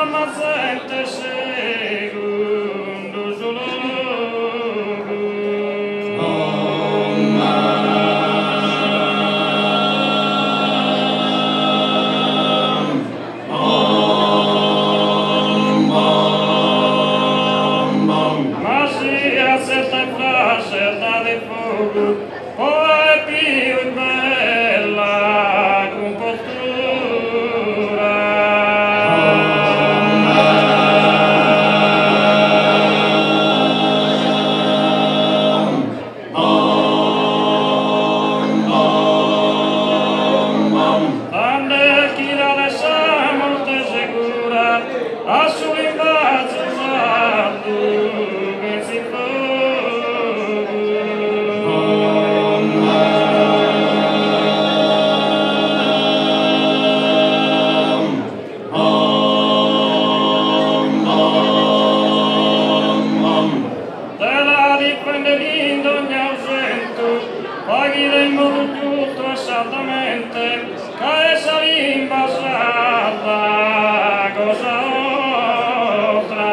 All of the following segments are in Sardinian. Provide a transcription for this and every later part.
fama zente segundu su logu. Ma siat zerta e frase de fogu po aer pius bella cumpostura. Tand'est chi dade sa morte segura a su limbazu sardu chenz'isfogu. De la difender in dogni ausentu, faghide in modu giustu e saldamente, ca est sa limba sarda cosa 'ostra.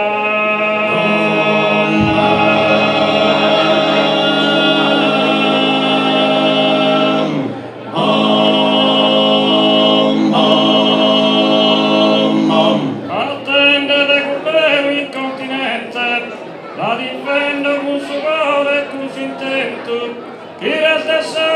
Partende de Cubeu in continente, la difendo cun su coro e cun s'intentu chi restet sa